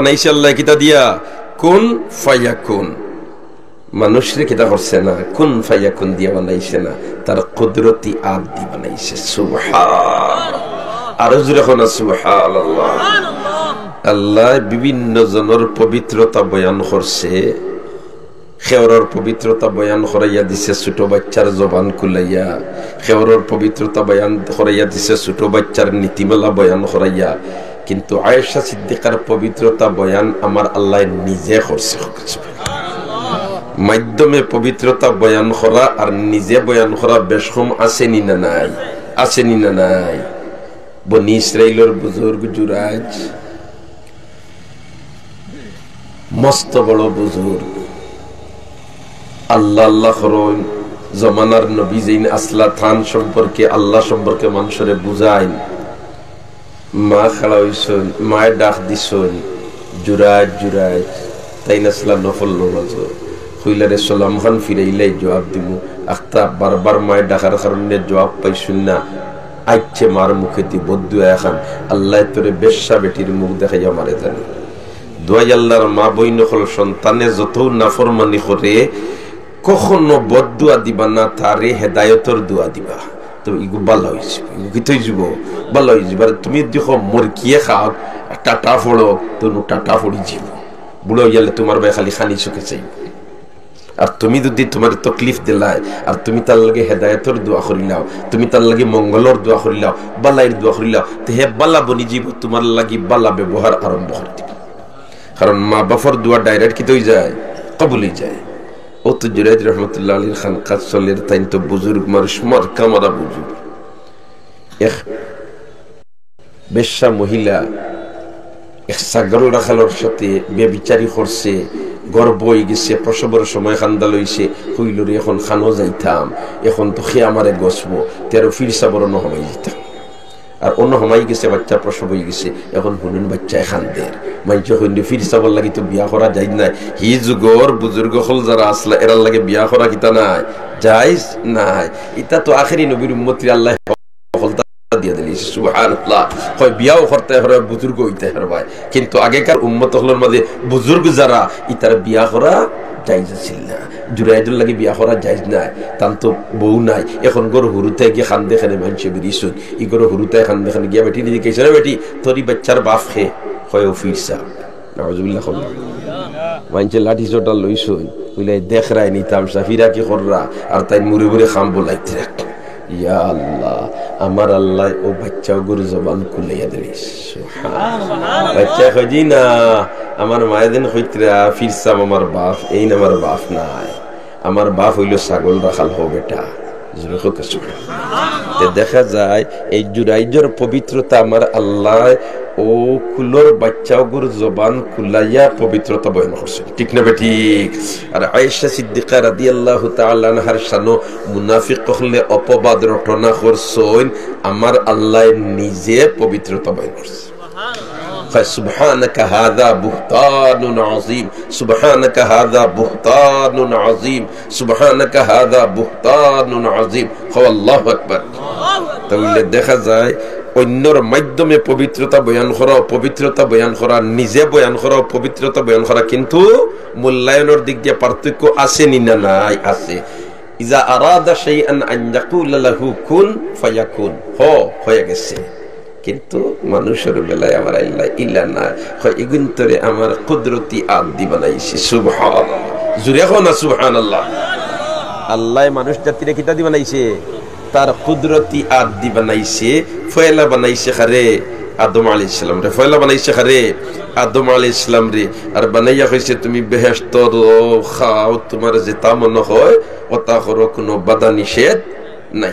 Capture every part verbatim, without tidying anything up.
বানাইছে আল্লায় কিতা দিয়া? কুন ফায়াকুন। মানুষরে কিতা করছে না? কুন ফায়াকুন দিয়া বানাইছে না, তার কুদরতি আত দি বানাইছে। সুবহান। আরো জোরে কও না, সুবহানাল্লাহ। আল্লায় বিভিন্ন জনর পবিত্রতা বয়ান করছে। কেউরর পবিত্রতা বয়ান করাইয়া দিছে ছোট বাচ্চার জবান খুলাইয়া, কেউরর পবিত্রতা বয়ান করাইয়া দিছে ছোট বাচ্চার নীতিমালা বয়ান করাইয়া, কিন্তু আয়েশা সিদ্দিকার পবিত্রতা বয়ান আমার আল্লায় নিজে করছে। মাধ্যমে পবিত্রতা বয়ান করা আর নিজে বয়ান করা বেশ কম আছে নি না নাই? আছে নি না নাই? বনি ইসরাইলর বুজুর্গ জুরাইজ, মস্ত বড় বুজুর্গ, আল্লাহ আল্লাহ করইন, জমানার নবী যেইন আছলা তান সম্পর্কে, আল্লাহ সম্পর্কে মানষরে বুঝাইন। মা খাড়া অইছইন, মায়ে ডাক দিছইন, "জুরাইজ, জুরাইজ।" তাইন আছলা নফল নমাজো। কইলা, "রে সালাম খান ফিরাইলাই জবাব দিমু।" আখতা বারবার মায়ে ডাকার কারণে জবাব পাইছইন না। আইছে মার মুখেদি বদদুয়া এখান, "আল্লায় তোরে বেশ্যা বেটির মুখ দেখাইয়া মারে জানি।" দোয়াই আল্লাহর মা বইন অকল, সন্তানে যতউ নাফরমানি করে, কখনো বদদুয়া দিবা না, তারে হেদায়তর দোয়া দিবা। তো ইগু বালা অইছে, ইগু কিতা অইযিবো? বালা অইযিবো। আর তুমি দেখো মরকিয়ে খাও, টাটা পড়ো, তো নু টাটা পড়ি যিবো। বুড়া অইয়ালে তুমার বায় খালি খানি চোখে চাইবো। আর তুমি যুদি তুমারে তকলিফ দিলায়, আর তুমি তার লাগি হেদায়তর দোয়া করিলাও, তুমি তার লাগি মঙ্গলর দোয়া করিলাও, বালাইর দোয়া করিলাও, তে হে বালা বনি যিবো, তুমার লাগি বালা ব্যবহার আরম্ভ করি দিবো। কারণ মা বাপর দোয়া direct কিতা অইযায়? কবুল অইযায়। অউ তো জুরাইজ রহমতুল্লাহ আলাইহির খানকাত চলের, তাইন তো বুজুর্গ মানুষ, মার্কা মারা বুজুর্গ। এক বেশ্যা মহিলা এক ছাগল রাখালর সাথে ব্যভিচারী করছে, গর্ভ অইগেছে, প্রসবর সময় কান্দা লইছে, কইলো, "রে, এখন কানো যাইতাম, এখন তো কে আমারে গছবো।" তে আরো পীর সাবর অনো হমাই যাইতাম। আর অনো হমাই গেছে, বাইচ্চা প্রসব অইগেছে, এখন হুনইন বাইচ্চায় কান্দের। মাইনষে কইন, "রে, পীর সাবর লাগি তো বিয়া করা যাইজ নায়।" হি যুগর বুজুর্গ অকল যারা আছলা, এরার লাগি বিয়া করা কিতা নায়? যাইজ নায়। ইতা তো আখেরি নবীর উম্মতরে আল্লায় সফলতা দিয়া দিলাইছে। সুবহানাল্লাহ। কয় বিয়াও করতায় পারবায়, বুজুর্গ অইতায় পারবায়। কিন্তু আগেকার উম্মত অকলর মাঝে বুজুর্গ যারা, ইতার বিয়া করা জায়েজ আছিল না। জুরাইজর লাগি বিয়া করা জায়েজ নায়, তান তো বউ নাই। এখন ঘরো হুরুতায় গিয়া কান্দে কেনে, মাইনষে বেরিছইন, ই ঘরো হুরুতায় কান্দে কেনে, গিয়া বেটিরে জিকাইছে, "রে বেটি, তোর ই বাইচ্চার বাপ কে?" কয়, "অউ পীর সাব।" নাউজুবিল্লাহ কও। মাইনষে লাঠি সোটা লইছইন, কইলে, "দেখরায়নি তামশা, ফিরা কি কররা?" আর তাইন মুড়ে মুড়ে কাম বলাইতরা। ইয়া আল্লাহ, আমার আল্লায় অউ বাইচ্চা অগুর জবান খুলাইয়া দিলাইছে। সুবহানাল্লাহ। বাইচ্চায় কয়, "জি না, আমার মায়ে যেন কইতরা, পীর সাব আমার বাপ, এইন আমার বাপ নায়, আমার বাপ অইলো ছাগল রাখাল।" হো বেটা, জোরে কও কে সুবহানাল্লাহ। তে দেখা যায়, এই জুরাইজর পবিত্রতা আমার আল্লায় অউ কুলর বাইচ্চা অগুর জবান খুলাইয়া পবিত্রতা বয়ান করছইন, ঠিক না বেঠিক? আর আয়েশা সিদ্দিকা রাদিয়াল্লাহু তাআলা আনহার শানো মুনাফিক অকলে অপবাদ রটনা করছইন, আমার আল্লায় নিজে পবিত্রতা বয়ান করছে। কয়, "সুবহানাকা হাযা বুহতানুন আযীম, সুবহানাকা হাযা বুহতানুন আযীম, সুবহানাকা হাযা বুহতানুন আযীম।" কও, "আল্লাহু আকবার।" তাইলে দেখা যায়, অইন্যর মাধ্যমে পবিত্রতা বয়ান করা, অপবিত্রতা বয়ান করা, নিজে বয়ান করা, অপবিত্রতা বয়ান করা, কিন্তু মূল্যায়নর দিক দিয়া পার্থক্য আছে নি না নাই? আছে। ইজা আরাদা শাইআন আন ইয়াকুলা লাহু কুন ফায়াকুন। হ, হয়ে গেছে। কিন্তু মানুষর বেলায় আমার আল্লায় ইলা না। কয়, "ইগুন তোরে আমার কুদরতি আত দি বানাইছি।" সুবহানাল্লাহ। জুরে কও না সুবহানাল্লাহ। আল্লায় মানুষ জাতিরে কিতা দি বানাইছে? তার কুদরতি আত দি বানাইছে। পয়লা বানাইছে কারে? আদম আলাইহিস সালামরে। পয়লা বানাইছে কারে? আদম আলাইহিস সালামরে। আর বানাইয়া কইছে, "তুমি বেহেশতর খাও, তুমার যেতা মনো কয় অতা করো, কুনু বাধা নিষেধ নাই।"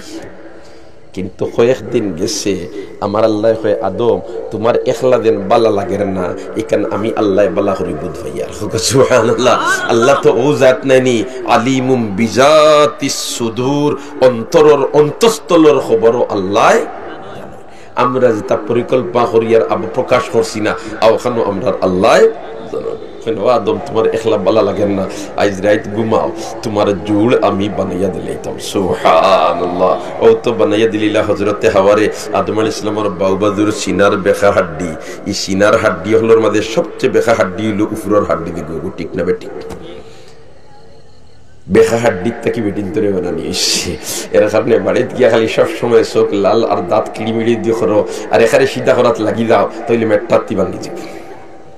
কিন্তু কয়েকদিন গেছে, আমার আল্লায় কয়, "আদম, তুমার একলা যেন বালা লাগের না, ইখান আমি আল্লায় বালা করি বুঝ পাইয়ার।" সুবহানাল্লাহ। আল্লাহ তো অউ জাত নায়নি, আলিমুম বিজাতিস সুদূর, অন্তরর অন্তঃস্থলর খবরও আল্লায় জানইন। আমরা যেতা পরিকল্পনা করি আর আব-, প্রকাশ করছি না, অখানও আমরার আল্লায় জানইন। কইন, "ও আদম, তুমার একলা বালা লাগের না, আইজ রাইত ঘুমাও, তুমার জুড় আমি বানাইয়া দিলাইতাম।" সুবহানাল্লাহ। অউ তো বানাইয়া দিলিলা হজরতে হাওয়ারে, আদম আলাইহিস সালামর বাউ বাজুর সিনার বেকা হাড্ডি। ই সিনার হাড্ডি অকলর মাঝে সবচে বেকা হাড্ডি অইলো উপরর হাড্ডি দিগু, ঠিক না বেঠিক? বেকা হাড্ডির থাকি বেটিন্তরে বানানি অইছে। এর কারণে বাড়িত গিয়া খালি সব সময় চউখ লাল আর দাঁত কিড়িমিড়ি দি করো, আর এখানে সিধা করাত লাগি যাও, তাইলে মেট্টাত্তি ভাঙ্গি যাইবো।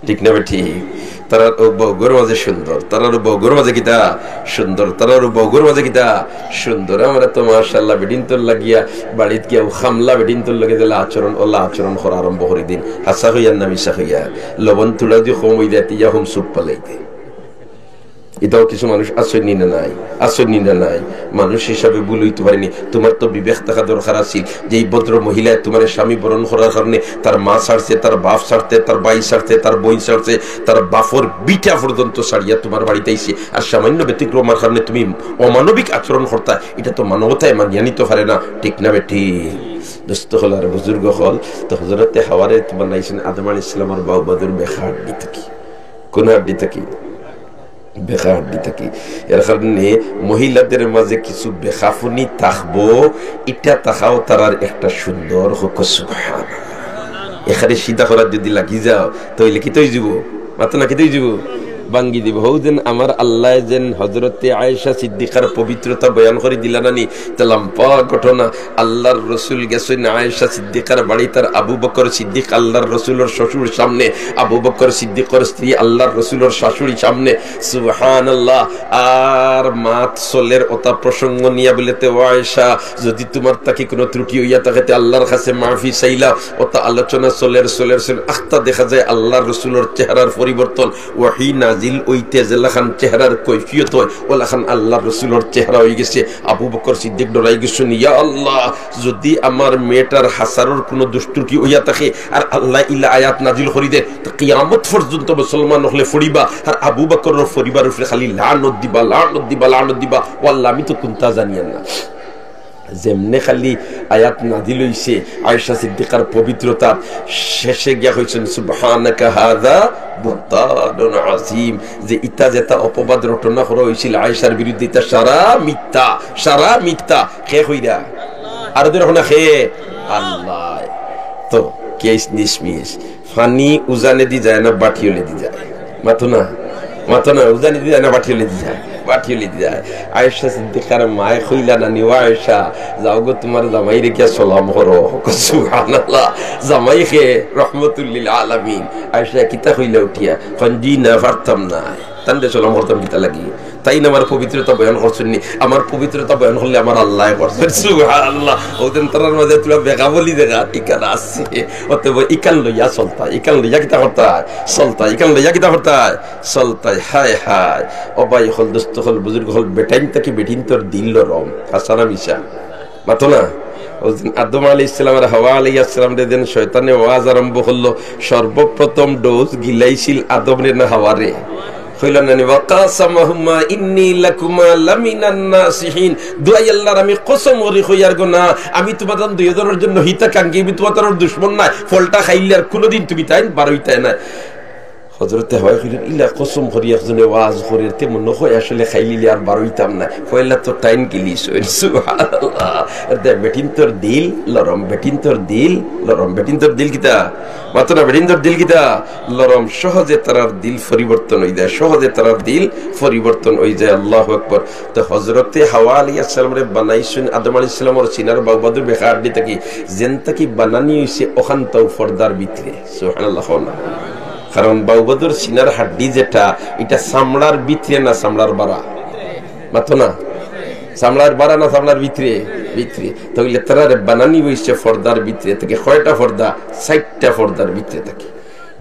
ঠিক না বেঠিক? তারার অউ বউগুর মাঝে সুন্দর, তারার অউ বউগুর মাঝে কিতা সুন্দর, তারার অউ বউগুর মাঝে কিতা সুন্দর। আমরা তো মাশাআল্লাহ বেটিন্তর লাগিয়া বাড়িত গিয়া অউ খামলা বেটিন্তর লগে যেলা আচরণ, অলা আচরণ করা আরম্ভ করি দিন। হাছা কইয়ার না মিছা কইয়ার? লবণ থুড়া দি কম অই যায়, তে ইয়া হুম সুপ পালাই দেয়। ইতাও কিছু মানুষ আছইন নি না নাই? আছইন নি না নাই? মানুষ হিসাবে ভুল অইতো পারেনি। তুমার তো বিবেক থাকা দরকার আছিল যে ই ভদ্র মহিলায় তুমারে স্বামী বরণ করার কারণে তার মা ছাড়ছে, তার বাপ ছাড়ছে, তার ভাই ছাড়ছে, তার বইন ছাড়ছে, তার বাপর ভিটা পর্যন্ত ছাড়িয়া তুমার বাড়িত আইছে। আর সামান্য ব্যতিক্রমর কারণে তুমি অমানবিক আচরণ করতা, ইটা তো মানবতায় মানিয়া নিতো পারে না, ঠিক না বেঠিক? দোস্ত অকল আর বুজুর্গ অকল, তো হজরতে হাওয়ারে তো বানাইছইন আদম আলাইহিস সালামর বাউ বাজুর বেকা হাড্ডি থাকি। কোন হাড্ডি থাকি? বেকা হাড্ডি থাকি। এর কারণে মহিলাদের মাঝে কিছু বেকাফুনি থাকবো, ইটা থাকাও তারার একটা সুন্দর হক। সুবহানাল্লাহ। এখানে সিধা করাত যদি লাগি যাও, তাইলে কিতা অইযিবো? মাতো না, কিতা অইযিবো? ভাঙ্গি দিবো। হউ যেন আমার আল্লায় যেন হজরতে আয়েশা সিদ্দিকার পবিত্রতা বয়ান করি দিলা নানি, তে লাম্বা ঘটনা। আল্লার রসুল গেছইন আয়েশা সিদ্দিকার বাড়িত, আর আবু বকর সিদ্দিক আল্লার রসুলর শ্বশুর সামনে, আবু বকর সিদ্দিকর স্ত্রী আল্লার রসুলর শাশুড়ি সামনে। সুবহানাল্লাহ। আর মাত চলের অতা প্রসঙ্গ নিয়া বলে, "তে ও আয়েশা, যদি তুমার থাকি কুনু ত্রুটি অইয়া থাকে, তে আল্লার কাছে মাফি চাইলাও।" অতা আলোচনা চলের, চলের, চলের। আখতা দেখা যায় আল্লার রসুলর চেহারার পরিবর্তন। ওহী নাজিল অইতে যেলাখান চেহারার কৈফিয়ত অয়, অলাখান আল্লার রসুলর চেহারা অইগেছে। আবু বকর সিদ্দিক ডরাই গেছইন, "ইয়া আল্লাহ, যদি আমার মেয়েটার হাছারর কুনু দুষ ত্রুটি অইয়া থাকে, আর আল্লায় ইলা আয়াত নাজিল করি দেয়, তে কিয়ামত পর্যন্ত মুসলমান অকলে পড়িবা, আর আবু বকরর পরিবারর উপরে খালি লানত দিবা, লানত দিবা, লানত দিবা। ও আল্লাহ, আমি তো কুন্তা জানিয়ার না।" যেমনে খালি আয়াত নাজিল অইছে, আয়েশা সিদ্দিকার পবিত্রতা শেষে গিয়া কইছইন, "সুবহানাকা হাযা বুহতানুন আযীম।" যে ইতা যেতা অপবাদ রটনা করা অইছিল আয়েশার বিরুদ্ধে, ইতা সারা মিথ্যা, সারা মিথ্যা। কে কইরা? আর ধরো না, কে? আল্লায়। তো কেস নিসমিস। পানি উজানেদি যায় না, বাটিওলেদি যায়? মাতো না, মাতো না, উজানেদি যায় না, বাটিওলেদি যায়? বাটিওলেদি যায়। আয়েশা সিদ্দিকার মায়ে কইলা নানি, "ও আয়েশা, যাও গো, তুমার জামাইরে গিয়া সালাম করো।" সুবহানাল্লাহ। জামাই কে? রহমতুল্লিল আলামিন। আয়েশা কিতা কইলা উঠিয়া? কইন, "জি না, পারতাম না।" তানরে সালাম করতাম কিতা লাগি? তাইন আমার পবিত্রতা বয়ান করছইন নি, আমার পবিত্রতা বয়ান করলে আমার আল্লায় করছইন। সুবহানাল্লাহ। অউ দিন তারার মাঝে তুলা বেকা বুলি দেখা ঠিকানা আছে। অতএব ইখান লইয়া চলতায়, ইখান লইয়া কিতা করতায়? চলতায়, ইখান লইয়া কিতা করতায়? চলতায়। হায় হায়। ও ভাই অকল, দোস্ত অকল, বুজুর্গ অকল, বেটাইন থাকি বেটিন্তর দিল লরম। হাছা না মিছা? মাতো না? অউ দিন আদম আলাইহিস সালাম আর হাওয়া আলাইহিস সালামরে যেদিন শয়তানে ওয়াজ আরম্ভ করলো, সর্বপ্রথম ডোজ গিলাইছিল আদমরে না হাওয়ারে? কইলা নানি, "ওয়াকাসামাহুমা ইন্নী লাকুমা লামিনান নাসিহিন।" দুয়াই আল্লার, আমি কসম করি কইয়ার গো না, আমি তুমার দুইওজনর জন্য হিতাকাঙ্ক্ষী, আমি তুমার দুশমন নায়। ফলটা খাইলে আর কুনুদিন তুমি তাইন বারইতায় নায়। হজরতে হাওয়ায় কইলা, "ইলা কসম করি একজনে ওয়াজ করের, তে মনো অয় আসলে খাইলিলে আর বারইতাম নায়। পয়লা তো টাইন গিলিছইন।" সুবহানাল্লাহ। এতে বেটিন্তর দিল লরম, বেটিন্তর দিল লরম, বেটিন্তর দিল কিতা? মাতো না, বেটিন্তর দিল কিতা? লরম। সহজে তারার দিল পরিবর্তন অই যায়, সহজে তারার দিল পরিবর্তন অই যায়। আল্লাহু আকবার। তো হজরতে হাওয়া আলাইহিস সালামরে বানাইছইন আদম আলাইহিস সালামর সিনার বাউ বাজুর বেকা হাড্ডি থাকি, যেন থাকি বানানি অইছে অখানতাউ পর্দার ভিতরে। সুবহানাল্লাহ কও না। কারণ বাউ বাজুর সিনার হাড্ডি যেটা, ইটা চামড়ার ভিতরে না চামড়ার বারা? মাতো না। চামড়ার বারা না চামড়ার ভিতরে? ভিতরে। তাইলে তারারে বানানি অইছে পর্দার ভিতরে থাকি। কয়টা পর্দা? চাইরটা পর্দার ভিতরে থাকি।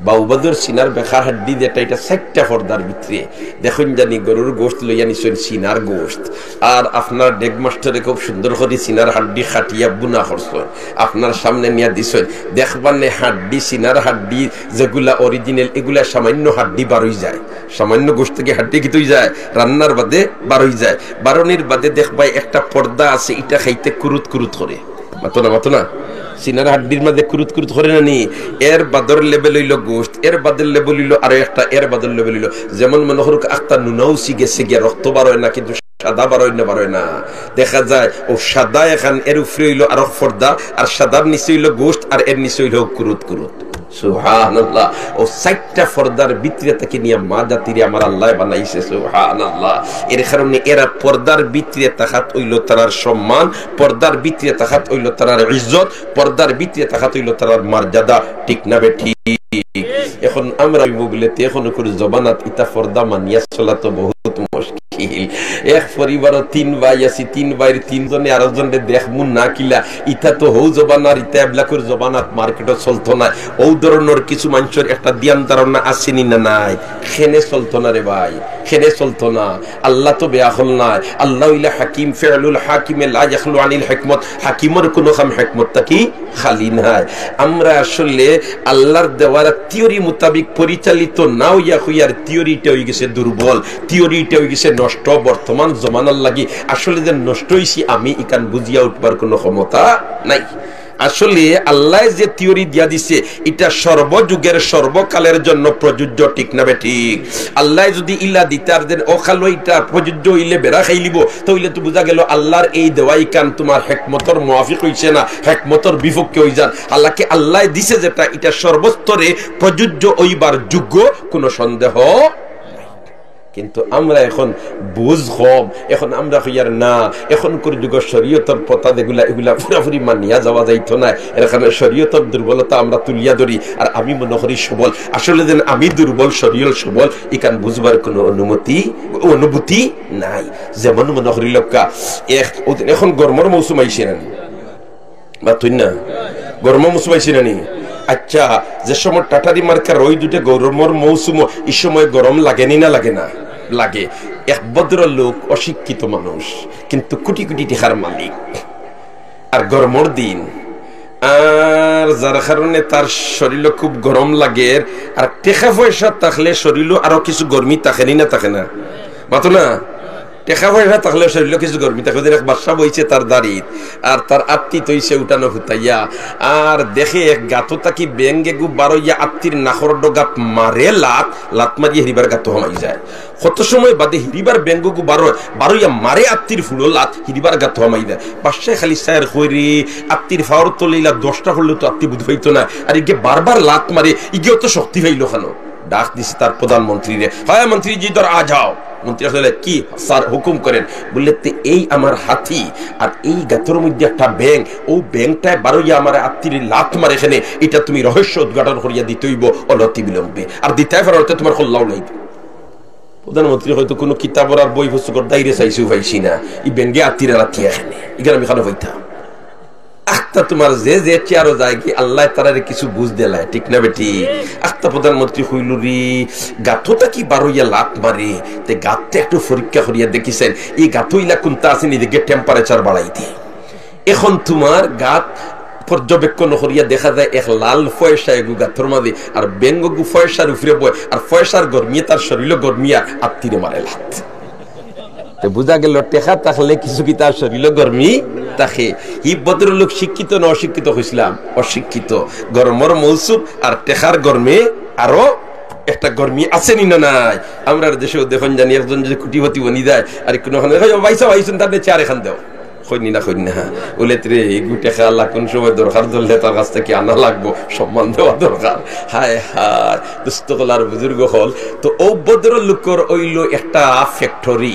বাউ বাজুর সিনার বেকার হাড্ডি যেটা, ইটা চাইরটা পর্দার ভিতরে। দেখইন জানি গরুর গোশত লইয়া নিছইন, সিনার গোশত। আর আপনার ডেগ মাস্টারে খুব সুন্দর করি সিনার হাড্ডি কাটিয়া বুনা করছইন, আপনার সামনে নিয়া দিছইন। দেখবা নে হাড্ডি, সিনার হাড্ডি যেগুলা original, এগুলা সামান্য হাড্ডি বারই যায়। সামান্য গোশত থাকি হাড্ডি কিতা অই যায়? রান্নার বাদে বারই যায়। বারনির বাদে দেখবায় একটা পর্দা আছে, ইটা খাইতে কুরুত কুরুত করে। মাতো না, মাতো না। সিনার হাড্ডির মাঝে কুরুত কুরুত করে না নি? এর বাদর লেভেল অইলো গোস্ত, এর বাদর লেভেল অইলো আরো একটা, এর বাদর লেভেল অইলো, যেমন মনে করুক আখতা নুনা উছি গেছে গিয়া, রক্ত বারয় না, কিন্তু সাদা বারয় না, বারয় না। দেখা যায় ও সাদা এখান, এর উপরে অইলো আরো পর্দা, আর সাদার নিচে অইলো গোস্ত, আর এর নিচে অইলো কুরুত কুরুত। সুবহানাল্লাহ। ও চাইরটা পর্দার ভিতরে থাকি নিয়া মা জাতিরে আমার আল্লায় বানাইছে। সুবহানাল্লাহ। এর কারণে এরা পর্দার ভিতরে থাকাত অইলো তারার সম্মান, পর্দার ভিতরে থাকাত অইলো তারার ইজ্জত, পর্দার ভিতরে থাকাত অইলো তারার মর্যাদা। ঠিক না বেঠিক? এখন আমরা অইবো বুলে তে এখন করি জমানাত ইতা পর্দা মানিয়া চলা তো বহুত মুশকিল। এক পরিবারো তিন ভাই আছি, তিন ভাইর তিনজনে আরো জনরে দেখমু না কিলা, ইতা তো হউ জমানার, ইতা এবলাকুর জমানাত মার্কেটো চলতো না। ও ধরনর কিছু মানষর একটা ধ্যান ধারণা আছে নি না নাই? কেনে চলতো না রে ভাই, কেনে চলতো না। আল্লাহ তো বেআখল নায়, আল্লাহ অইলা হাকিম, ফিআলুল হাকিমে লা ইয়াখলু আনিল হিকমত, হাকিমর কুনু কাম হিকমত থাকি খালি নায়। আমরা আসলে আল্লাহর দেওয়ার থিওরি মোতাবিক পরিচালিত না অইয়া কইয়ার থিওরিটা অইগেছে দুর্বল, থিওরিটা অইগেছে নষ্ট। বর্তমান জমানার লাগি আসলে যে নষ্ট অইছি আমি ইখান বুঝিয়া উঠবার কুনু ক্ষমতা নাই। আসলে আল্লায় যে থিওরি দিয়া দিছে, ইটা সর্বযুগের সর্বকালের জন্য প্রযোজ্য, ঠিক না বেঠিক? আল্লায় যুদি ইলা দিতার দেন অকালো ইটা প্রযোজ্য অইলে বেড়া খাইলিবো, তে অইলে তো বুঝা গেলো আল্লাহর এই দেওয়া ইখান তুমার হেকমতর মুআফিক অইছে না, হেকমতর বিপক্ষে অইযার। হালাকি আল্লায় দিছে যেটা, ইটা সর্বস্তরে প্রযোজ্য অইবার যোগ্য, কুনু সন্দেহ নাই। কিন্তু আমরা এখন বুঝ কম, এখন আমরা কইয়ার না, এখনকুর যুগর শরীয়তর পথা যেগুলা, এগুলা পুরাপুরি মানিয়া যাওয়া যাইতো না। এর কারণে শরীয়তর দুর্বলতা আমরা তুলিয়া ধরি, আর আমি মনে করি সবল। আসলে যেন আমি দুর্বল, শরীয়ত সবল, ইখান বুঝবার কুনু অনুমতি, অনুভূতি নাই। যেমন মনে করি লোকা, এক, এখন গরমর মৌসুম আইছে না নি? মাতইন না? গরমর মৌসুম আইছে না নি? আচ্ছা, যে সময় টাটারি মার্কা রইদ উঠে গরমর মৌসুম, ই সময় গরম লাগে নি না লাগে না? লাগে। এক ভদ্রলোক, অশিক্ষিত মানুষ, কিন্তু কোটি কোটি টেকার মালিক, আর গরমর দিন, আর যার কারণে তার শরীলো খুব গরম লাগের, আর টেকা পয়সা থাকলে শরীলো আরো কিছু গরমি থাকে নি না থাকে না? মাতো না? টেকা পয়সা থাকলে শরীলো কিছু গরমি থাকে। ওদিন এক বাদশা বইছে তার দাড়িত, আর তার আত্তি তইছে উঠানো ফুতাইয়া, আর দেখে এক গাতো থাকি বেঙ এগু বারইয়া আত্তির নাকর ডগাত মারে লাত, লাত মারিয়া হিরিবার গাতো হামাই যায়। কত সময় বাদে হিরিবার বেঙগু বারয়, বারইয়া মারে আত্তির ফুড়ো লাত, হিরিবার গাতো হামাই যায়। বাদশায় খালি চাইর কইরে, আত্তির ফাওর তলে ইলা দশটা করলে তো আত্তি বুঝ পাইতো না, আর ইগে বারবার লাত মারে, ইগেও তো শক্তি পাইলো কেনে। ডাক দিছে তার প্রধানমন্ত্রীরে, "হয় মন্ত্রী জি, ধর আ যাও।" মন্ত্রী আসলে, "কি স্যার, হুকুম করেন।" বললে, "তে এই আমার হাতি, আর এই গাতর মধ্যে একটা বেঙ, ও বেঙটায় বারইয়া আমার আত্তির লাত মারে কেনে, ইটা তুমি রহস্য উদ্ঘাটন করিয়া দিতে অইবো অনতি বিলম্বে, আর দিতায় পারো না তে তুমার কল্লাও নাই।" প্রধানমন্ত্রী হয়তো কুনু কিতাবর আর বই পুস্তকর দাইরে চাইছেও পাইছি না, ই বেঙে আত্তির লাত মারে কেনে, ইখান আমি কেনে পাইতাম। আখতা তুমার যে যে চেয়ারো যায়গি, আল্লায় তারারে কিছু বুঝ দিলায়, ঠিক না বেঠিক? আখতা প্রধানমন্ত্রী কইলো রে, গাতো থাকি বারইয়া লাত মারে, তে গাতটা একটু পরীক্ষা করিয়া দেখিছেন, ই গাতো ইলা কুন্তা আছে নি, দেখি temperature বাড়াই দে। এখন তুমার গাত পর্যবেক্ষণ করিয়া দেখা যায় এক লাল পয়সা এগু গাতর মাঝে, আর বেঙগু পয়সার উপরে বয়, আর পয়সার গরমিয়ে তার শরীলো গরমিয়া আত্তিরে মারে লাত। তে বুঝা গেল, টেকা থাকলে কিছু কিতা শরীলো গরমি থাকে। ই ভদ্রলোক শিক্ষিত না অশিক্ষিত কইছিলাম? অশিক্ষিত। গরমর মৌসুম আর টেকার গরমে আরো একটা গরমি আছে নি না নাই? আমরার দেশেও দেখইন জানি একজন যদি কোটিপতি বনি যায়, আর কুনু খানো, "ওই ভাই সাহেব, আইছইন, তার চেয়ার এখান দেও।" কইন নি না, কইন না? বলে, "রে, এগু টেকা আলা কুন সময় দরকার ধরলে তার কাছ থাকি আনা লাগবো, সম্মান দেওয়া দরকার।" হায় হায়, দোস্ত অকল আর বুজুর্গ অকল, তো ও ভদ্রলোকর অইলো একটা factory,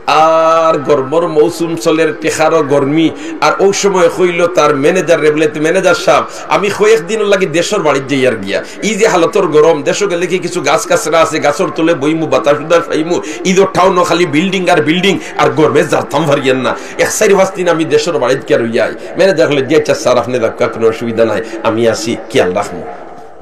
আর গরমর মৌসুম চলের, টেকারও গরমি। আর ও সময় কইলো তার manager রে, বলে, "তে manager সাব, আমি কয়েকদিনর লাগি দেশর বাড়িত যাইয়ার গিয়া, ই যে হালতর গরম, দেশো গেলে কি কিছু গাছ গাছরা আছে, গাছর তলে বইমু, বাতাস উদাস পাইমু, ইদর টাউনো খালি building আর building, আর গরমে জারতাম পারিয়ার না, এক চাইর পাঁচ দিন আমি দেশর বাড়িত গিয়া রইয়াই।" Manager কইলো, "জি আচ্ছা স্যার, আপনে যাউক্কা, কুনু অসুবিধা নাই, আমি আছি, খিয়াল রাখমু।"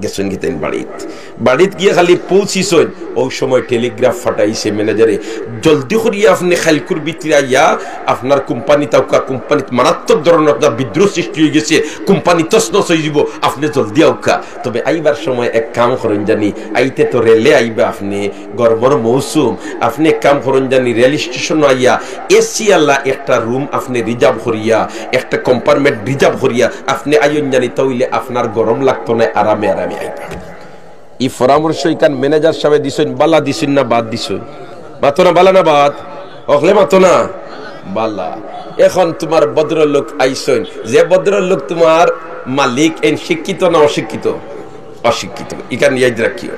গেছইন গি তাইন বাড়িত। বাড়িত গিয়া খালি পৌঁছিছইন, অউ সময় টেলিগ্রাফ ফাটাইছে ম্যানেজারে, "জলদি করিয়া আপনে কাইলকুর ভিতরে আইয়া আপনার কোম্পানিত আউক্কা, কোম্পানিত মারাত্মক ধরনর একটা বিদ্রোহ সৃষ্টি অইগেছে, কোম্পানি তছনছ অইযিবো, আপনে জলদি আউক্কা।" তবে আইবার সময় এক কাম করইন জানি, আইতে তো রেলে আইবা আপনে, গরমর মৌসুম, আপনে এক কাম করইন জানি, রেল স্টেশনো আইয়া এসি আলা একটা রুম আপনে রিজার্ভ করিয়া, একটা কম্পার্টমেন্ট রিজার্ভ করিয়া আপনে আইন জানি, তা অইলে আপনার গরম লাগতো নায়, আরামে আরামে আইবা। ই পরামর্শ ইখান ম্যানেজার সাবে দিছইন, বালা দিছইন না বাদ দিছইন? মাতো না, বালা না বাদ? অকলে মাতো না, বালা। এখন তুমার ভদ্রলোক আইছইন, যে ভদ্রলোক তুমার মালিক, এইন শিক্ষিত না অশিক্ষিত? অশিক্ষিত। ইখান ইয়াদ রাখিও।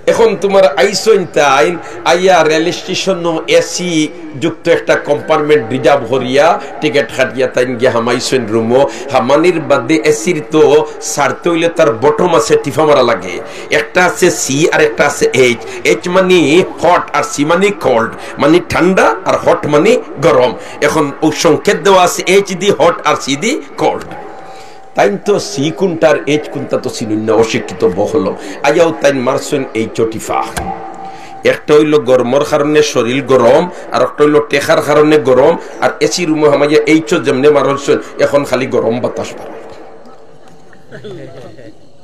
এখন তুমার আইছইন তাইন, আইয়া রেল স্টেশনো এসি যুক্ত একটা কম্পার্টমেন্ট রিজার্ভ করিয়া টিকিট কাটিয়া তাইন গিয়া হামাইছইন রুমো। হামানির বাদে এসির তো ছাড়তে অইলে তার বটম আছে, টিপা মারা লাগে। একটা আছে সি আর একটা আছে এইচ। এইচ মানি হট আর সি মানি কোল্ড, মানি ঠান্ডা আর হট মানি গরম। এখন অউ সংকেত দেওয়া আছে এইচ দি হট আর সি দি কোল্ড। তাইন তো সি কুনটা আর এইচ কুনটা তো চিনইন না, অশিক্ষিত বহলম। আইয়াউ তাইন মারছইন এইচো টিপা। একটা অইলো গরমর কারণে শরীল গরম, আর একটা অইলো টেকার কারণে গরম, আর এসি রুমো হামাইয়া এইচো যেমনে মারছইন, এখন খালি গরম বাতাস বার অয়।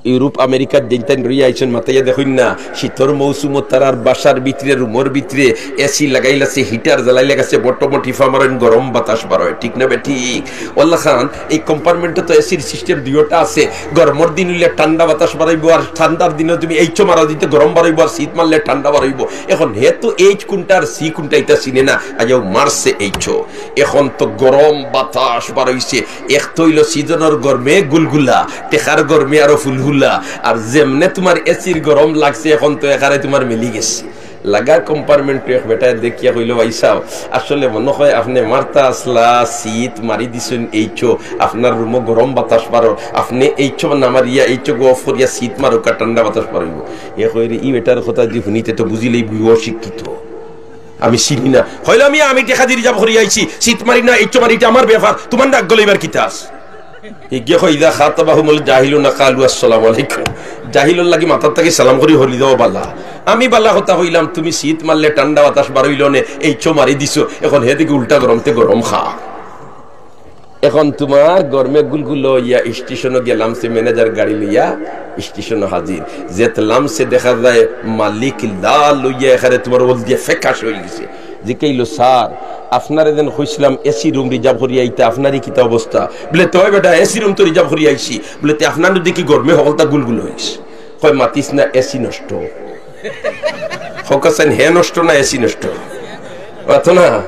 ইউরোপ আমেরিকাত যেইন তাইন রইয়া আইছইন, মাতাইয়া দেখইন না, শীতর মৌসুমো তারার বাসার ভিতরে, রুমর ভিতরে এসি লাগাইল আছে, হিটার জ্বালাইল আছে, বটমো টিপা মারইন, গরম বাতাস বার অয়, ঠিক না বেঠিক? অলাখান এই কম্পার্টমেন্টো তো এসির সিস্টেম দুইওটা আছে, গরমর দিন অইলে ঠান্ডা বাতাস বার অইবো, আর ঠান্ডার দিনো তুমি এইচো মারা দিতে গরম বার অইবো, আর শীত মারলে ঠান্ডা বার অইবো। এখন হে তো এইচ কুনটা আর সি কুনটা ইতা চিনে না, আইয়াউ মারছে এইচো। এখন তো গরম বাতাস বার অইছে, এক তো অইলো সিজনর গরমে গুলগুলা, টেকার গরমে আরো ফুলহুলা, আর যেমনে তুমার এসির গরম লাগছে, এখন তো একারে তুমার মিলি গেছে। লাগা কম্পার্টমেন্টো এক বেটায় দেখিয়া কইলো, "ভাইসাব, আসলে মনো অয় আপনে মারতা আছলা, শীত মারি দিছইন এইচো, আপনার রুমো গরম বাতাস বার অর, আপনে এইচো না মারিয়া, এইচো গো অফ করিয়া শীত মারউক্কা, ঠান্ডা বাতাস বার অইবো।" এ কয়, "রে, ই বেটার কথা যদি হুনি তে তো বুঝিলাইবো অশিক্ষিত।" আমি চিনি না। কইলো, "আমি, আমি টেকা দি রিজার্ভ করি আইছি, শীত মারি না, এইচো মারি, ইটা আমার ব্যাপার, তুমার নাক গলাইবার কিতা আছে?" ইগিয়ে কয়, "ইযা খাতাবাহুমুল জাহিলুনা ক্বালু আসসালামু আলাইকুম।" জাহিলর লাগি মাথার থাকি সালাম করি হলি দেওয়া বালা। আমি বালা কথা কইলাম, তুমি শীত মারলে ঠান্ডা বাতাস বার অইলো নে, এইচো মারি দিছো, এখন হে দেখি উল্টা গরমতে গরম খা। এখন তুমার গরমে গুলগুলো অইয়া স্টেশনো গেলাম, সে ম্যানেজার গাড়ি লইয়া স্টেশনো হাজির। যেত লামছে দেখা যায় মালিক লাল অইয়া একারে তুমার হলদিয়া ফেকাশ অইগেছে। জিকাইলো, "স্যার, আপনারে যেন কইছলাম এসি রুম রিজার্ভ করি আইতা, আপনারই কিতা অবস্থা?" বলে, "তে অয় বেটা, এসি রুম তো রিজার্ভ করি আইছি।" বলে, "তে আপনার দেখি গরমে হকলতা গুলগুলো অইগেছে।" কয়, "মাতিস না, এসি নষ্ট।" কউক্কা চাইন, হে নষ্ট না এসি নষ্ট? মাতো না,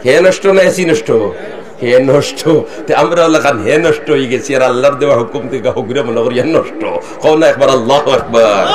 হে নষ্ট না এসি নষ্ট? হে নষ্ট। তে আমরা অলাখান হে নষ্ট অইগেছি, আর আল্লার দেওয়া হুকুম থাকি হগুরে মনো করি হে নষ্ট। কও না একবার আল্লাহু আকবার।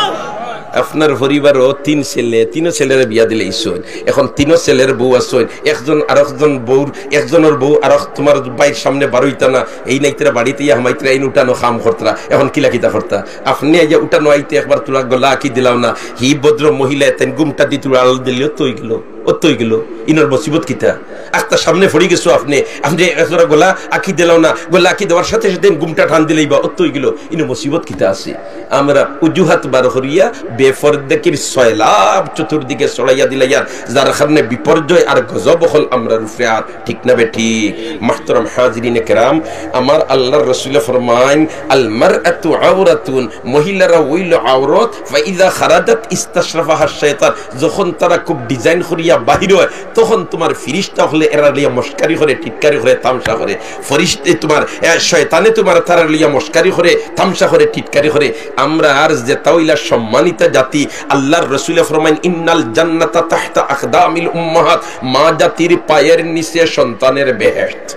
আপনার পরিবারো তিন ছেলে, তিনো ছেলেরে বিয়া দিলাইছইন, এখন তিনো ছেলের বউ আছইন, একজন আরকজন বউর, একজনর বউ আরক তুমার ভাইর সামনে বারইতা না, এই নাইতরা বাড়িত ইয়া হামাইতরা, এইন উঠানো কাম করতরা, এখন কিলা কিতা করতা? আপনে আইয়া উঠানো আইতে একবার তুরা গলা আকি দিলাও না, হি ভদ্র মহিলা এতেন ঘুমটা দি তুরা আড়াল দিলে অত অইগেলো, অত অইগেলো। ইনোর মুসিবত কিতা? আখতা সামনে পড়ি গেছো আপনে, আপনে একজরা গলা আকি দিলাও না, গলা আকি দেওয়ার সাথে সাথে ঘুমটা টান দিলাইবা, অত অইগেলো। ইনো মুসিবত কিতা আছে? আমরা অজুহাত বার করিয়া বেপর্দাগির সয়লাব চতুর্দিকে ছড়াইয়া দিলাইয়ার, যার কারণে বিপর্যয় আর গজব অকল আমরার উপরে আর, ঠিক না বেঠিক? মুহতারাম হাজিরিনে কেরাম, আমার আল্লার রসুলে ফরমাইন, "আল মারআতু আওরাতুন", মহিলারা অইলো আওরত, "ফাইযা খারাজাত ইস্তাশরাফাহা শাইতান", যখন তারা খুব ডিজাইন করিয়া বাহির অয়, তখন তুমার ফিরিস্তা অকলে এরার লইয়া মস্কারি করে, টিটকারি করে, তামশা করে। ফিরিস্তা তুমার, এ, শয়তানে তুমার তারার লইয়া মস্কারি করে, তামশা করে, টিটকারি করে। আমরা আর যেতা অইলা সম্মানিতা জাতি, আল্লার রসুলে ফরমাইন, "ইন্নাল জান্নাতা তাহতা আকদামিল উম্মাহাত", মা জাতির পায়ের নিচে সন্তানের বেহেশত।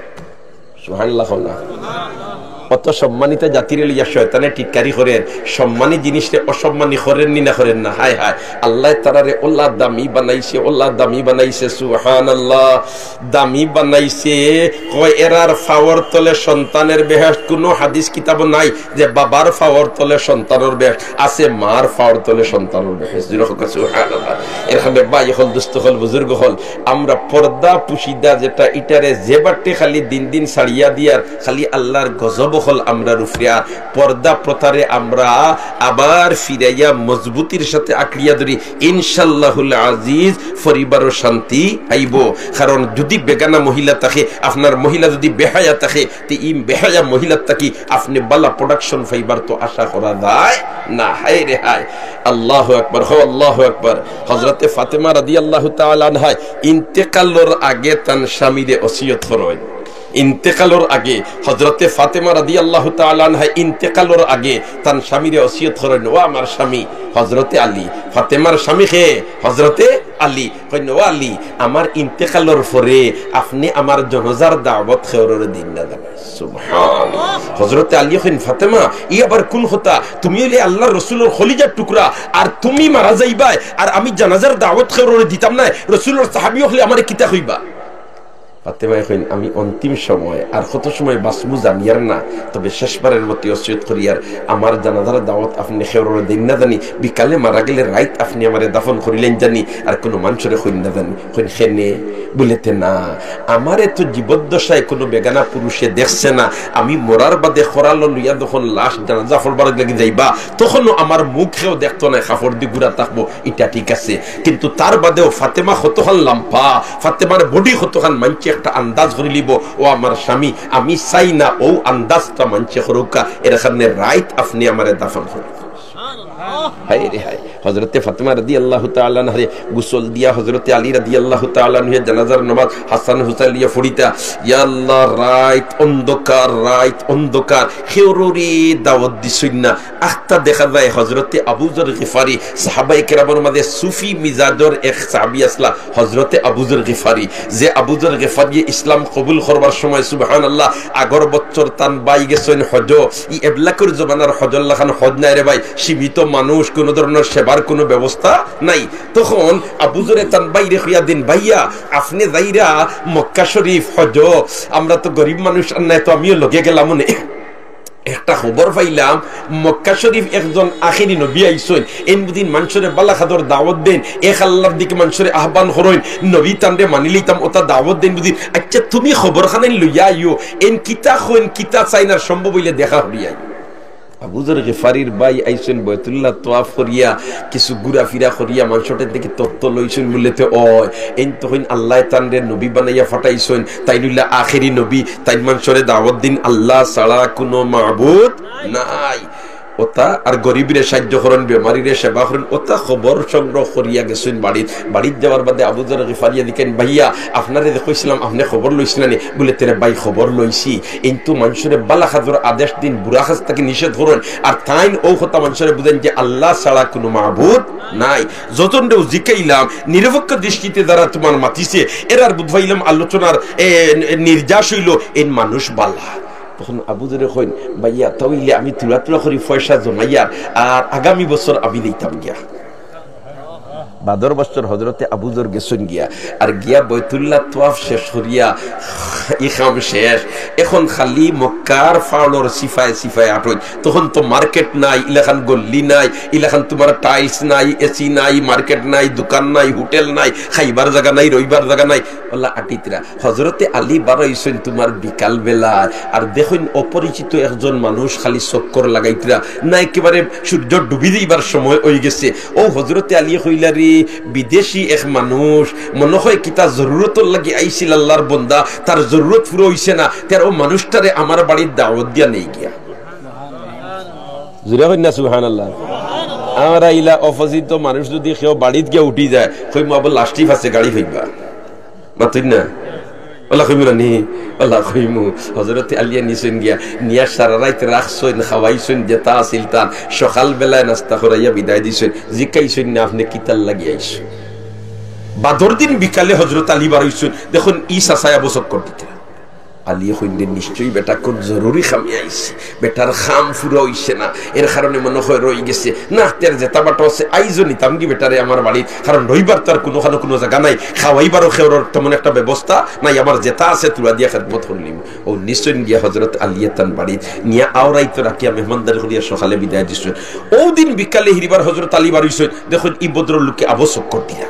সুবহানাল্লাহ কও না। অত সম্মানিতা জাতিরে লইয়া শয়তানে টিটকারি করের, সম্মানী জিনিসরে অসম্মানী করের নি না করের না? হায় হায়, আল্লায় তারারে অলা দামি বানাইছে, অলা দামি বানাইছে, সুবহানাল্লাহ, দামি বানাইছে। কয় এরার পাওর তলে সন্তানের বেহেশত। কুনু হাদিস কিতাবো নাই যে বাবার পাওর তলে সন্তানর বেহেশত, আছে মার পাওর তলে সন্তানর বেহেশত। জোরে কও সুবহানাল্লাহ। এর কারণে ভাই অকল, দোস্ত অকল, বুজুর্গ অকল, আমরা পর্দা পুশিদা যেটা, ইটারে যে বাটে খালি দিন দিন ছাড়িয়া দিয়ার, খালি আল্লার গজব হকল আমরার উপরে। আর পর্দা প্রথারে আমরা আবার ফিরাইয়া মজবুতির সাথে আঁকড়িয়া ধরি, ইনশাআল্লাহুল আজিজ পরিবারও শান্তি আইবো। কারণ যদি বেগানা মহিলা থাকে, আপনার মহিলা যদি বেহায়া থাকে, তে ই বেহায়া মহিলার থাকি আপনে বালা production পাইবার তো আশা করা যায় না। হায় রে হায়, আল্লাহু আকবার, হো আল্লাহু আকবার। হযরতে ফাতেমা রাদিয়াল্লাহু তাআলা আনহায় ইন্তেকালর আগে তান স্বামীরে ওসিয়ত করইন। ইন্তেকালর আগে হযরতে ফাতেমা রাদিয়াল্লাহু তাআলা আনহা ইন্তেকালর আগে তান স্বামীরে ওসিয়ত করইন, "ও আমার স্বামী হযরতে আলী।" ফাতেমার স্বামী কে? হযরতে আলী। কইন, "ও আলী, আমার ইন্তেকালর পরে আপনে আমার জানাজার দাওয়াত কেউররে দিন না জানি।" সুবহানাল্লাহ। হযরতে আলী কইন, "ফাতেমা, ই আবার কোন কথা? তুমি অইলে আল্লাহর রসুলর কলিজার টুকরা, আর তুমি মারা যাইবায়, আর আমি জানাজার দাওয়াত কেউররে দিতাম নায়, রসুলর সাহাবী অকলে আমারে কিতা কইবা?" ফাতেমায় কইন, "আমি অন্তিম সময়, আর কত সময় বাঁচমু জানিয়ার না, তবে শেষবারের মতো ওসিয়ত করিয়ার, আমার জানাজার দাওয়াত আপনে কেউররে দেইন না জানি, বিকালে মারা গেলে রাইত আপনে আমারে দাফন করিলাইন জানি, আর কুনু মানষরে কইন না জানি।" কইন, "কেনে?" বুলে, "তে না, আমারে তো জীবদ্দশায় কুনু বেগানা পুরুষে দেখছে না, আমি মরার বাদে করালো লইয়া যখন লাশ জানাজা পড়বার লাগি যাইবা, তখনও আমার মুখ কেউ দেখতো নায়, কাপড় দি গুড়া থাকবো, ইটা ঠিক আছে।" কিন্তু তার বাদেও ফাতেমা কতখান লাম্বা, ফাতেমার body কতখান, মানষে একটা আন্দাজ করিলিবো, ও আমার স্বামী, আমি চাই না ও আন্দাজটা মানষে করউক্কা, এর কারণে রাইত আপনে আমারে দাফন করউক্কা। হায় রে হায়। হযরতে ফাতেমা রাদিয়াল্লাহু তাআলা আনহারে গোসল দিয়া হযরতে আলী রাদিয়াল্লাহু তাআলা আনহুয়ে জানাজার নামাজ হাসান হুসাইন লইয়া পড়িতা। ইয়া আল্লাহ, রাইত অন্ধকার, রাইত অন্ধকার, কেউররে দাওয়াত দিছইন না। আখতা দেখা যায় হযরতে আবু যর গিফারি, সাহাবায়ে কেরামর মাঝে সুফি মিজাজর এক সাহাবী আছলা, হযরতে আবু যর গিফারি, যে আবু যর গিফারিয়ে ইসলাম কবুল করবার সময়, সুবহানাল্লাহ, আগর বছর তান ভাই গেছইন হজ, ই এবলাকর জমানার হজর লাখান হজ নায় রে ভাই, সীমিত মানুষ, কুনু ধরনর সেবার কুনু ব্যবস্থা নাই। তখন আবু যরে তান ভাইরে কইয়া দেইন, "ভাইয়া, আপনে যাইরা মক্কা শরীফ হজ, আমরা তো গরিব মানুষ, আর নায় তো আমিও লগে গেলাম নে।" একটা খবর পাইলাম, মক্কা শরীফ একজন আখেরি নবী আইছইন। এইন বুঝিন মানষরে বালা খাদর দাওয়াত দেইন, এক আল্লাহর দিকে মানষরে আহ্বান করইন, নবী তানরে মানি লইতাম, ওটা দাওয়াত দেইন বুঝিন। আচ্ছা, তুমি খবর খানাইন লইয়া আইও, এইন কিতা কইন, কিতা চাইন, আর সম্ভব অইলে দেখা করি আইও। আবু যর গিফারির ভাই আইছইন বয়তুল্লাহ তোয়াফ করিয়া, কিছু ঘুরাফিরা করিয়া, মানষর থাকি তথ্য লইছইন বুলে তে অয়। এইন তখন আল্লায় তানরে নবী বানাইয়া পাঠাইছইন, তাইন অইলা আখেরি নবী, তাইন মানষরে দাওয়াত দেইন আল্লাহ ছাড়া কুনু মাবুদ নাই। ওটা আর গরিবরে সাহায্য করইন, বেমারিরে সেবা করইন, ওটা খবর সংগ্রহ করিয়া গেছইন বাড়িত। বাড়িত যাওয়ার বাদে আবু যর গিফারিয়ে জিকাইন, "ভাইয়া, আপনারে যে কইছিলাম, আপনে খবর লইছইন না নি?" বুলে, "তে রে ভাই, খবর লইছি, কিন্তু মানষরে বালা খাদর আদেশ দেইন, বুরা খাজ থাকি নিষেধ করইন, আর তাইন অউ কথা মানষরে বুঝাইন যে আল্লাহ ছাড়া কুনু মাবুদ নাই। যতনরেউ জিকাইলাম, নিরপেক্ষ দৃষ্টিতে যারা তুমার মাতিছে, এরার বুঝাইলাম আলোচনার, এ, নির্যাস অইলো, এইন মানুষ বালা।" তখন আবু যরে কইন, "ভাইয়া, তা অইলে আমি থুড়া থুড়া করি পয়সা জমাইয়ার, আর আগামী বছর আমি দিতাম গিয়া।" বাদর বছর হজরতে আবু যর গেছইন গিয়া, আর গিয়া বয়তুল্লাহ তোয়াফ শেষ করিয়া, ই কাম শেষ। এখন খালি মক্কার ফাওলর সিফায় সিফায় আটইন। তখন তো মার্কেট নাই, ইলাখান গল্লি নাই, ইলাখান তুমার tiles নাই, AC নাই, মার্কেট নাই, দোকান নাই, হোটেল নাই, খাইবার জাগা নাই, রইবার জাগা নাই। অলা আটিতরা। হজরতে আলী বারইছইন তুমার বিকাল বেলায়, আর দেখইন অপরিচিত একজন মানুষ খালি চক্কর লাগাইতরা, না একেবারে সূর্য ডুবি যাইবার সময় অইগেছে। অউ হজরতে আলীয়ে কইলা, "রে, বিদেশি এক মানুষ, মনো অয় কিতা জরুরতর লাগি আইছিল আল্লার বন্দা, তার জরুরত পুরা অইছে না, তে অউ মানুষটারে আমার বাড়িত দাওয়াত দিয়া নেই গিয়া।" জুরে কইন না সুবহানাল্লাহ। আমরা ইলা অপরিচিত মানুষ যুদি কেউ বাড়িত গিয়া উঠি যায়, কইমু, "আবার লাস্টিফ আছে, গাড়ি পাইবা।" মাতইন না? অলা কইমু না নি? অলা কইমু। হজরতে আলীয়ে নিছইন গিয়া, নিয়া সারা রাইত রাখছইন, খাওয়াইছইন, যেতা আছিল তান। সকাল বেলায় নাস্তা করাইয়া বিদায় দিছইন। জিকাইছইন না, "আপনে কিতার লাগি আইছইন?" বাদর দিন বিকালে হজরত আলী বারইছইন, দেখইন ই চাচায় আবু চক্কর দিতরা। আলীয়ে কইন, "নিশ্চয়ই বেটা কুন জরুরি কামে আইছে, বেটার কাম পুরা অইছে না, এর কারণে মনো অয় রইগেছে। না, তে যেতা বাটো আছে, আইজও নিতামগি বেটারে আমার বাড়িত, কারণ রইবার তো আর কুনুখানো কুনু জাগা নাই, খাওয়াইবারও কেউরর তেমন একটা ব্যবস্থা নাই, আমার যেতা আছে থুড়া দিয়া খেদমত করিলিমু।" অউ নিছইন গিয়া হজরত আলীয়ে তান বাড়িত, নিয়া আওরাইতো রাখিয়া মেহমানদারি করিয়া সকালে বিদায় দিছইন। অউ দিন বিকালে হিরিবার হজরত আলী বারইছইন, দেখইন ই ভদ্রলোকে আবু চক্কর দিয়া।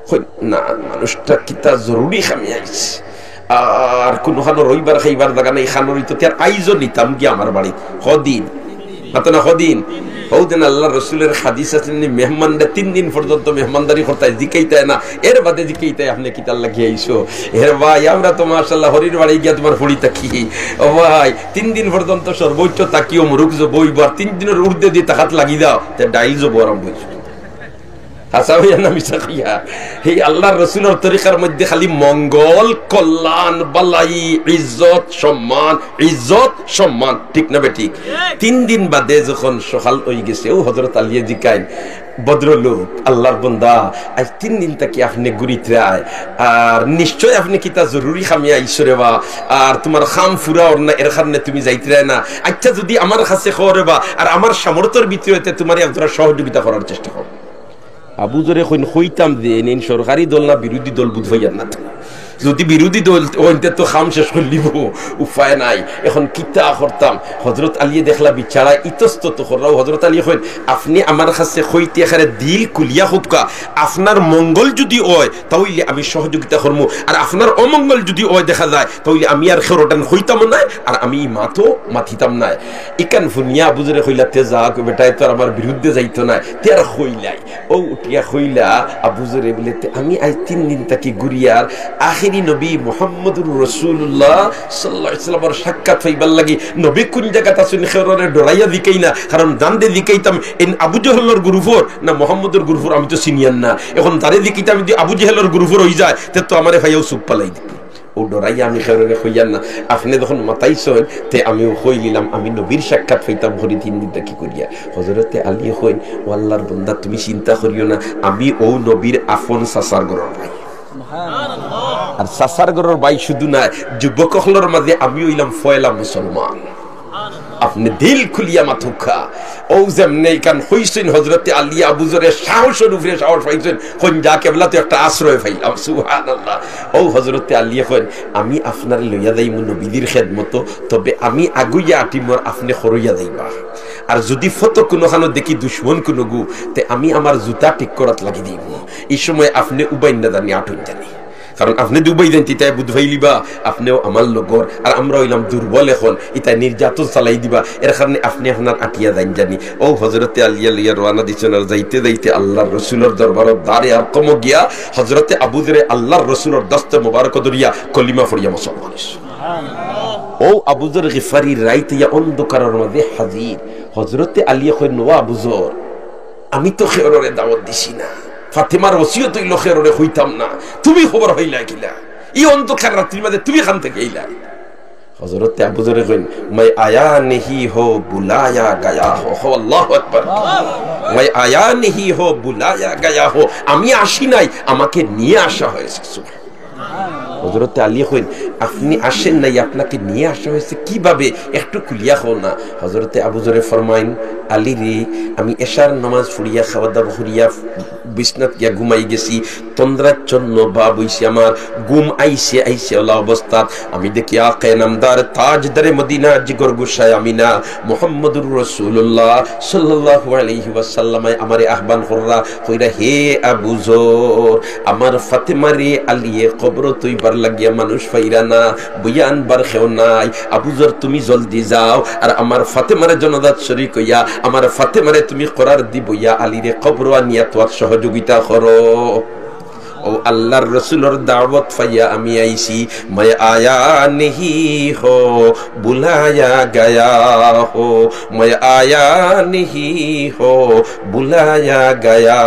কইন, "না, মানুষটা কিতা জরুরি কামে আইছে।" আর কুনুখানো রইবার খাইবার জাগা নাই, খানোর ইতো তে আর আইজও নিতাম গিয়া আমার বাড়ি। কদিন? মাতো না কদিন? হউ দেন আল্লার রসুলর হাদিস আছে নি, মেহমানরে তিন দিন পর্যন্ত মেহমানদারি করতায়, জিকাইতায় না, এর বাদে জিকাইতায়, "আপনে কিতার লাগি আইছো?" এর ভাই, আমরা তো মাশাআল্লাহ হরির বাড়ি গিয়া তুমার ফুড়ি থাকি। ও ভাই, তিন দিন পর্যন্ত সর্বোচ্চ থাকিও মুরুক জবো অইবো, আর তিন দিনর ঊর্ধ্বে দি তাকাত লাগি যাও, তে ডাইল জবো আরম্ভ অইছে। হাছা কইয়া না মিছা কইয়া? এই আল্লার রসুলর তরিকার মধ্যে খালি মঙ্গল, কল্যাণ, বালাই, ইজ্জত, সম্মান, ইজ্জত, সম্মান, ঠিক না বেঠিক? তিন দিন বাদে যখন সকাল অইগেছে, ও হজরত আলিয়ে জিকাইন, "ভদ্রলোক, আল্লার বন্দা, আইজ তিন দিন থাকি আপনে ঘুরিতরায়, আর নিশ্চয় আপনে কিতা জরুরি কামে আইছো রে বা, আর তুমার কাম ফুরা অর না, এর কারণে তুমি যাইতরায় না। আইচ্ছা, যুদি আমার কাছে কও রে বা, আর আমার সামর্থ্যর ভিতরে অইতে তুমারে একজরা সহযোগিতা করার চেষ্টা করমু।" আবু জরে কইন, "কইতাম যে, এইন সরকারি দল না বিরোধী দল বুঝ পাইয়ার না তো। যুদি বিরোধী দল অইন তে তো কাম শেষ করিলিবো, উপায় নাই। এখন কিতা করতাম?" হজরত আলিয়ে দেখলা বিচারা ইতস্তত কররা। হজরত আলিয়ে কইন, "আপনে আমার কাছে কইতে একেবারে দিল খুলিয়া কউক্কা, আপনার মঙ্গল যুদি অয়, তা অইলে আমি সহযোগিতা করমু, আর আপনার অমঙ্গল যুদি অয় দেখা যায়, তা অইলে আমি আর খেরোটান কইতাম নায়, আর আমি মাতো মাতিতাম নায়।" ইখান হুনিয়া আবু জরে কইলা, "তে যাউক, বেটায় তো আর আমার বিরুদ্ধে যাইতো নায়, তে আর কইলাই।" ও উঠিয়া কইলা, আবু জরে বলে, "তে আমি আইজ তিন দিন থাকি ঘুরিয়ার, আখেরি নবী মুহাম্মদুর রাসূলুল্লাহ সাল্লাল্লাহু আলাইহি ওয়াসাল্লামর সাক্ষাৎ পাইবার লাগি, নবী কুন জাগাত আছইন, খেরোরে ডরাইয়া জিকাই না, কারণ জানদে জিকাইতাম, এইন আবু জেহেলর গ্রুপর না মুহাম্মদর গ্রুপর, আমি তো চিনিয়ার না। এখন যারে জিকাইতাম, যুদি আবু জেহেলর গ্রুপর অইযায়, তে তো আমারে পাইয়াউ চুপ ফালাই দিবো।" ও ডরাইয়া আমি খেরোরে কইয়ার না, আপনে যখন মাতাইছইন, তে আমিও কইলিলাম, আমি নবীর সাক্ষাৎ পাইতাম করি তিন দিন থাকি ঘুরিয়া। হজরতে আলিয়ে কইন, "ও আল্লার বন্দা, তুমি চিন্তা করিও না, আমি অউ নবীর আপন চাচার ঘরর ভাই।" আর চাচার ঘরর ভাই শুধু নায়, যুবক অকলর মাঝে আমি অইলাম পয়লা মুসলমান। আপনে দিল খুলিয়া মাতউক্কা। অউ যেমনে ইখান কইছইন, হজরতে আলিয়ে আবু জরে সাহসর উপরে সাহস পাইছইন, কইন, "যা কেবলা, তো একটা আশ্রয় পাইলাম।" সুবহানাল্লাহ। অউ হজরতে আলিয়ে কইন, "আমি আপনারে লইয়া যাইমু নবীজির খেদমতো, তবে আমি আগুইয়া আটিমু আর আপনে খরইয়া যাইবা। আর যুদি ফথো কুনুখানো দেখি দুশমন কুনুগু, তে আমি আমার জুতা ঠিক করাত লাগি দিমু। ই সময় আপনে উবাইন না জানি আটুন জানি।" কারণ আপনে যুদি উবাই যাইন, তে তাই বুঝ পাইলিবা, আপনেও আমার লগর, আর আমরা অইলাম দুর্বল, এখন ইতায় নির্যাতন চালাই দিবা, এর কারণে আপনে আপনার আটিয়া যাইন জানি। অউ হজরতে আলিয়ে লইয়া রওয়ানা দিছইন, আর যাইতে যাইতে আল্লার রসুলর দরবারর দারে আরকমো গিয়া হজরতে আবু জরে আল্লার রসুলর দস্তে মোবারক ধরিয়া কলিমা পড়িয়া মুসলমান অইছইন। অউ আবু জর গিফারি রাইত অইয়া অন্ধকারর মাঝে হাজির। হজরতে আলিয়ে কইন, "ও আবু জর, আমি তো খেরোরে দাওয়াত দিছি না, ফাতেমার ওসিয়ত অইলো খেরোরে কইতাম না, তুমি খবর পাইলায় কিলা? ই অন্ধকার রাত্রির মাঝে তুমি কান থাকি আইলায়?" হজরতে আবু জরে কইন, "میں آیا نہیں ہوں، بلایا گیا ہوں۔" হো, আল্লাহু আকবার। "میں آیا نہیں ہوں، بلایا گیا ہوں।" আমি আসি নাই, আমাকে নিয়ে আসা হয়েছে। সুবহান। হজরতে আলিয়ে কইন, "আপনে আসেন নাই, আপনাকে নিয়ে আসা হয়েছে কিভাবে? একটু খুলিয়া কও না।" হজরতে আবু জরে ফরমাইন, "আলিরে, আমি এশার নামাজ পড়িয়া, খাওয়া দাওয়া করিয়া, বিছনাত গিয়া ঘুমাই গেছি, তন্দ্রাচ্ছন্ন ভাব অইছে আমার, ঘুম আইছে, আইছে অলা অবস্থাত আমি দেখি আকায়ে নামদার, তাজদারে মদিনা, জিগর গোসায় আমিনা, মুহাম্মদুর রাসূলুল্লাহ সাল্লাল্লাহু আলাইহি ওয়াসাল্লামে আমারে আহ্বান কররা, কইরা, 'হে আবু জর, আমার ফাতেমারে আলিয়ে কবরো থইবার লাগিয়া মানুষ পাইরা না, বইয়া আনবার কেউ নাই। আবু জর, তুমি জলদি যাও, আর আমার ফাতেমারে জানাজাত শরিক অইয়া, আমার ফাতেমারে তুমি করার দি বইয়া আলিরে কবরো আনিয়া থওয়াত সহযোগিতা করো।'" অউ আল্লার রসুলর দাওয়াত পাইয়া আমি আইছি। "میں آیا نہیں ہوں، بلایا گیا ہوں، میں آیا نہیں ہوں، بلایا گیا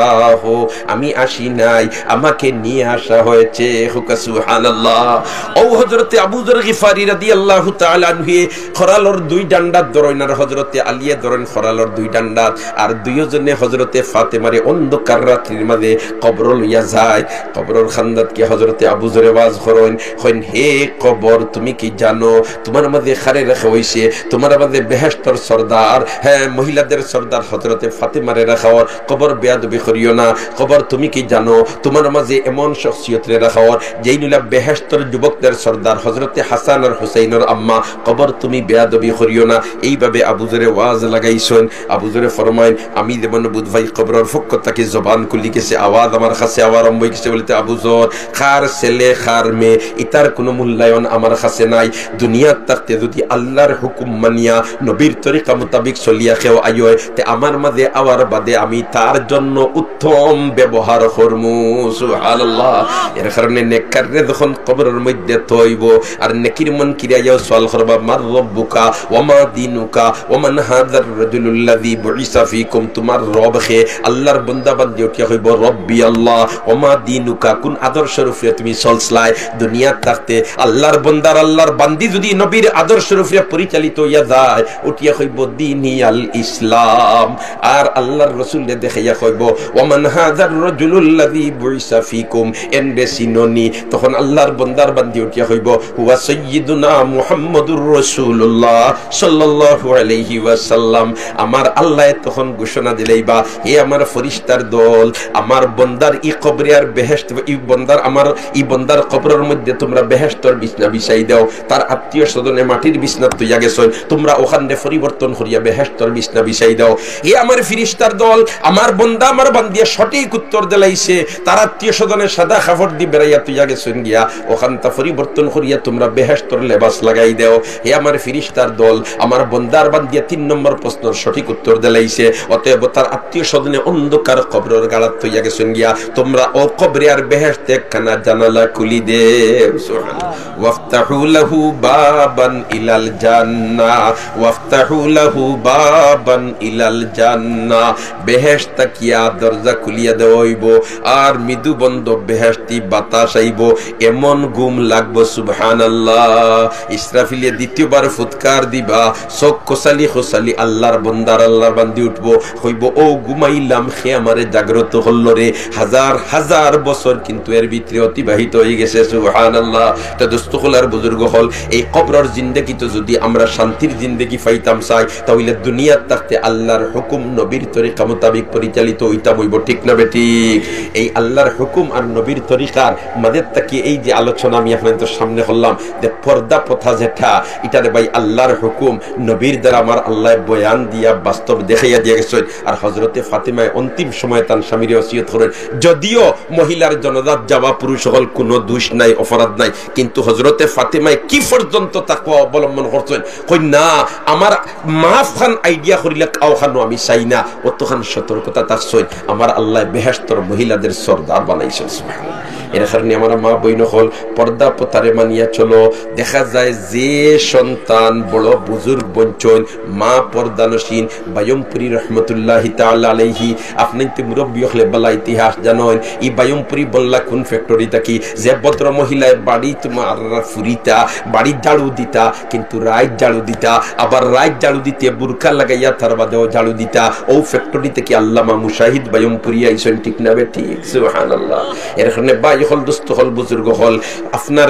ہوں।" আমি আসি নাই, আমাকে নিয়ে আসা হয়েছে। কউক্কা সুবহানাল্লাহ। অউ হজরতে আবু জর গিফারি রাদিয়াল্লাহু তাআলা আনহুয়ে খরালর দুই ডান্ডাত ধরইন, আর হজরতে আলিয়ে ধরইন খরালর দুই ডান্ডাত, আর দুইওজনে হজরতে ফাতেমারে অন্ধকার রাত্রির মাঝে কবরো লইয়া যায়। কবরর কান্দাত গিয়া হজরতে আবু জরে ওয়াজ করইন, কইন, "হে কবর, তুমি কি জানো তুমার মাঝে কারে রাখা অইছে? তুমার মাঝে বেহেশতর সর্দার, হ্যাঁ, মহিলাদের সর্দার হজরতে ফাতেমারে রাখা অর। কবর, বেয়াদবি করিও না। কবর, তুমি কি জানো তুমার মাঝে এমন শখসিয়তরে রাখা অর, যেইন অইলা বেহেশতর যুবকদের সর্দার হজরতে হাসান আর হুসাইনর আম্মা। কবর, তুমি বেয়াদবি করিও না।" এইভাবে আবু জরে ওয়াজ লাগাইছইন। আবু জরে ফরমাইন, আমি যেমন বুঝ পাই কবরর পক্ষ থাকি জবান খুলি গেছে, আওয়াজ আমার কাছে আওয়া আরম্ভ অই গেছে, বলে, "তে আবু যর, কার ছেলে, কার মেয়ে, ইতার কুনু মূল্যায়ন আমার কাছে নাই। দুনিয়াত থাকতে যুদি আল্লার হুকুম মানিয়া নবীর তরিকা মোতাবিক চলিয়া কেউ আয়, তে আমার মাঝে আওয়ার বাদে আমি তার জন্য উত্তম ব্যবহার করমু।" সুবহানাল্লাহ। এর কারণে নেককাররে যখন কবরর মধ্যে থইবো, আর নেকির মুনকিরে আইয়াও সওয়াল করবা, "মান রব্বুকা, ওয়া মা দীনুকা, ওয়া মান হাযার রাজুলুল্লাযী বুইসা ফীকুম?" তোমার রব কে? আল্লার বন্দা বান্দি উঠিয়া কইবো, "রব্বি আল্লাহ, ওয়া মা দীনুকা, কোন আদর্শর উপরে তুমি চলছলায় দুনিয়াত থাকতে?" আল্লার বন্দার, আল্লার বান্দি যুদি নবীর আদর্শর উপরে পরিচালিত অইয়া যায়, উঠিয়া কইবো, "দীনি আল ইসলাম।" আর আল্লার রসুলরে দেখাইয়া কইবো, "ওয়া মান হাযার রাজুলুল্লাযী বুইসা ফীকুম?" এনরে চিনোনি? তখন আল্লার বন্দার বান্দি উঠিয়া কইবো, "হুয়া সাইয়্যিদুনা মুহাম্মাদুর রাসূলুল্লাহ সাল্লাল্লাহু আলাইহি ওয়াসাল্লাম।" আমার আল্লায় তখন ঘোষণা দিলাইবা, "হে আমার ফিরিস্তার দল, আমার বন্দার ই কবরে আর বেহেশত, ই বন্দার, আমার ই বন্দার কবরর মধ্যে তোমরা বেহেশতর বিছনা বিছাই দাও। তার আত্মীয় স্বজনে মাটির বিছনা থইয়া গেছইন, তোমরা অখানরে পরিবর্তন করিয়া বেহেশতর বিছনা বিছাই দাও। হে আমার ফিরিস্তার দল, আমার বন্দা আমার বান্দিয়ে সঠিক উত্তর দিলাইছে, তার আত্মীয় স্বজনে সাদা কাপড় দি বেড়াইয়া থইয়া গেছইন গিয়া, অখানতা পরিবর্তন করিয়া তোমরা বেহেশতর লেবাস লাগাই দাও।" হে আমার ফিরিস্তার দল, আমার বন্দার বান্দিয়ে তিন নম্বর প্রশ্নর সঠিক উত্তর দিলাইছে, অতএব তার আত্মীয় স্বজনে অন্ধকার কবরর গাড়াত থইয়া গেছইন গিয়া, তোমরা অউ কবরে আর বেহেশতে একখানা জানালা খুলি দেও। সুবহানাল্লাহ। "ওয়াফতাহু লাহু বাবান ইলাল জান্নাহ, ওয়াফতাহু লাহু বাবান ইলাল জান্নাহ।" বেহেশত থাকিয়া দরজা খুলিয়া দেওয়া অইবো, আর মৃদু মন্দ বেহেশতি বাতাস আইবো, এমন ঘুম লাগবো, সুবহানাল্লাহ। ইসরাফিলে দ্বিতীয়বার ফুৎকার দিবা, চউখ কচালি কচালি আল্লার বন্দার, আল্লার বান্দি উঠবো, কইবো, "অউ ঘুমাইলাম, কে আমারে জাগ্রত করলো রে? হাজার হাজার বছর কিন্তু এর ভিতরে অতিবাহিত অইগেছে।" সুবহানাল্লাহ। তে দোস্ত অকল আর বুজুর্গ অকল, এই কবরর জিন্দেগিত যুদি আমরা শান্তির জিন্দেগি পাইতাম চাই, তা অইলে দুনিয়াত থাকতে আল্লার হুকুম, নবীর তরিকা মোতাবিক পরিচালিত অইতাম অইবো, ঠিক না বেঠিক? এই আল্লার হুকুম আর নবীর তরিকার মাঝে থাকি এই যে আলোচনা আমি আপনাইন্তর সামনে করলাম, যে পর্দা প্রথা যেটা, ইটারে ভাই আল্লার হুকুম, নবীর দ্বারা আমার আল্লায় বয়ান দিয়া বাস্তব দেখাইয়া দিয়া গেছইন। আর হজরতে ফাতেমায় অন্তিম সময়ে তান স্বামীরে ওসিয়ত করইন, যদিও মহিলার জানাজাত যাওয়া পুরুষ অকল কুনু দুষ নাই, অপরাধ নাই, কিন্তু হজরতে ফাতেমায় কি পর্যন্ত তাকওয়া অবলম্বন করছইন, কইন না, আমার মাফ খান আইডিয়া করিলে কাউ খানো আমি চাই না, অতখান সতর্কতা থাকছইন। আমার আল্লায় বেহেশতর মহিলাদের সর্দার বানাইছইন, সুবহানাল্লাহ। এর কারণে আমার মা বইন অকল, পর্দা প্রথারে মানিয়া চলো। দেখা যায় যে সন্তান বড় বুজুর্গ বনছইন, মা পর্দানশীন, বায়মপুরী রহমতুল্লাহি তাআলা আলাইহি, আপনাইন্তে মুরব্বি অকলে বালা ইতিহাস জানইন, ই বায়মপুরী বনলা কোন ফ্যাক্টরি থাকি, যে ভদ্র মহিলায় বাড়ি তোমার ফুরিতা, বাড়ি ঝাড়ু দিতা, কিন্তু রাইত ঝাড়ু দিতা, আবার রাইত ঝাড়ু দিতে বুরকা লাগাইয়া তার বাদেও ঝাড়ু দিতা। অউ ফ্যাক্টরি থাকি আল্লামা মুজাহিদ বায়মপুরী আইছইন, ঠিক না বেঠিক? সুবহানাল্লাহ। এর কারণে ভাই অকল, দোস্ত অকল, বুজুর্গ অকল, আপনার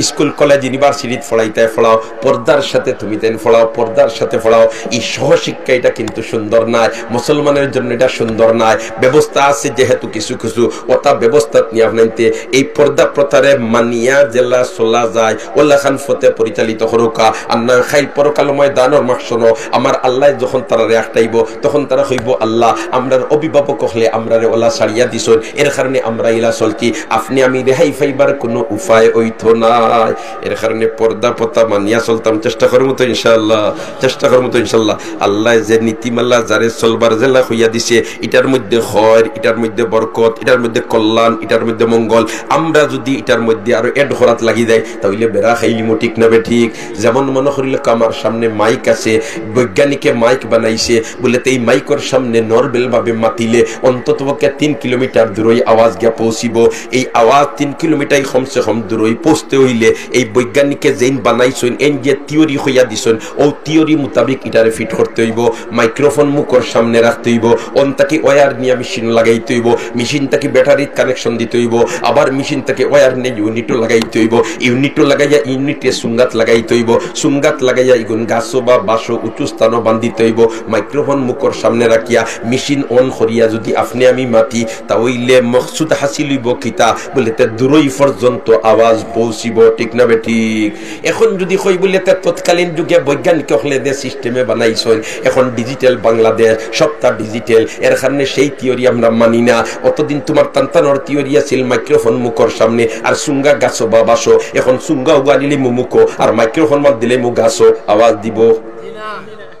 স্কুল, কলেজ, ইউনিভার্সিটিত পড়াইতায় পড়াও, পর্দার সাথে তুমি তাইন পড়াও, পর্দার সাথে পড়াও। ই সহশিক্ষা ইটা কিন্তু সুন্দর নায়, মুসলমানের জন্য ইটা সুন্দর নায়। ব্যবস্থা আছে যেহেতু কিছু কিছু, অতা ব্যবস্থা নিয়া আপনাইন্তে এই পর্দা প্রথারে মানিয়া যেলা চলা যায়, অলাখান পথে পরিচালিত করউক্কা। আর না খাইল পরকাল ময়দানর মাহশরো আমার আল্লায় যখন তারারে আটকাইবো, তখন তারা কইবো, "আল্লাহ, আমরার অভিভাবক অকলে আমরারে অলা ছাড়িয়া দিছইন, এর কারণে আমরা ইলা চলছি, আপনে আমি রেহাই পাইবার কুনু উপায় অইতো নায়।" এর কারণে পর্দা প্রথা মানিয়া চলতাম, চেষ্টা করমু তো ইনশাআল্লাহ, চেষ্টা করমু তো ইনশাআল্লাহ। আল্লায় যে নীতিমালা যারে চলবার যেলা কইয়া দিছে, ইটার মধ্যে খয়র, ইটার মধ্যে বরকত, ইটার মধ্যে কল্যাণ, ইটার মধ্যে মঙ্গল, আমরা যুদি ইটার মধ্যে আরো add করাত লাগি যাই, তা অইলে বেড়া খাইলিমু, ঠিক না বেঠিক? যেমন মনো করিলাউক্কা আমার সামনে মাইক আছে, বৈজ্ঞানিকে মাইক বানাইছে, বুলে তে ই মাইকর সামনে normal ভাবে মাতিলে অন্ততপক্ষে তিন কিলোমিটার দূরই আওয়াজ গিয়া পৌঁছিবো। এই আওয়াজ তিন কিলোমিটার কমসে কম দূরই পৌঁছতে অইলে এই বৈজ্ঞানিকে যেইন বানাইছইন, এইন যে theory কইয়া দিছইন, অউ theory মোতাবিক ইটারে fit করতে অইবো। মাইক্রোফোন মুখর সামনে রাখতে অইবো, অন থাকি ওয়্যার নিয়া মেশিন লাগাইতে অইবো, মেশিন থাকি ব্যাটারিত connection দিতে অইবো, আবার মেশিন থাকি ওয়্যার নিয়া ইউনিটো লাগাইতে অইবো, ইউনিটো লাগাইয়া ইউনিটে সুঙ্গাত লাগাইতে অইবো, সুঙ্গাত লাগাইয়া ইগুন গাছো বা বাঁশো উঁচু স্থানো বান্ধিতে অইবো। মাইক্রোফোন মুখর সামনে রাখিয়া মেশিন on করিয়া যুদি আপনে আমি মাতি, তা অইলে মকসুদ হাসিল অইবো কিতা? বুলে তে দূরই পর্যন্ত আওয়াজ আওয়াজ পৌঁছিবো, ঠিক না বেঠিক? এখন যদি কই বুলে, তে তৎকালীন যুগে বৈজ্ঞানিক অকলে যে সিস্টেমে বানাইছইন, এখন ডিজিটাল বাংলাদেশ, সবটা ডিজিটাল, এর কারণে সেই থিওরি আমরা মানি না। অতদিন তুমার তান্তানোর থিওরি আছিল মাইক্রোফোন মুখর সামনে, আর সুঙ্গা গাছো বা বাসো, এখন সুঙ্গা উগালিলে মুমুখো, আর মাইক্রোফোন মাত দিলে মু গাছো আওয়াজ দিব।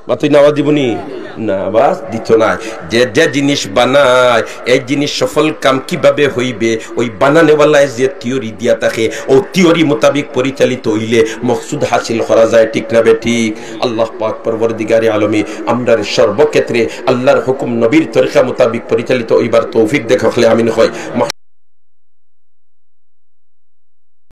মাতুই না, আওয়াজ দিবনি? না, আওয়াজ দিত না। যে যে জিনিস বানায়, এই জিনিস সফল কাম কিভাবে হইবে, ওই বানানেওয়ালায় যে থিওরি দিয়া থাকে, ও থিওরি মোতাবিক পরিচালিত হইলে মকসুদ হাসিল করা যায়, ঠিক না বেঠিক? আল্লাহ পাক পরওয়ারদিগারে আলমী আমরার সর্বক্ষেত্রে আল্লাহর হুকুম, নবীর তরিকা মোতাবিক পরিচালিত হইবার তৌফিক দেখ, হকলে আমিন কয়।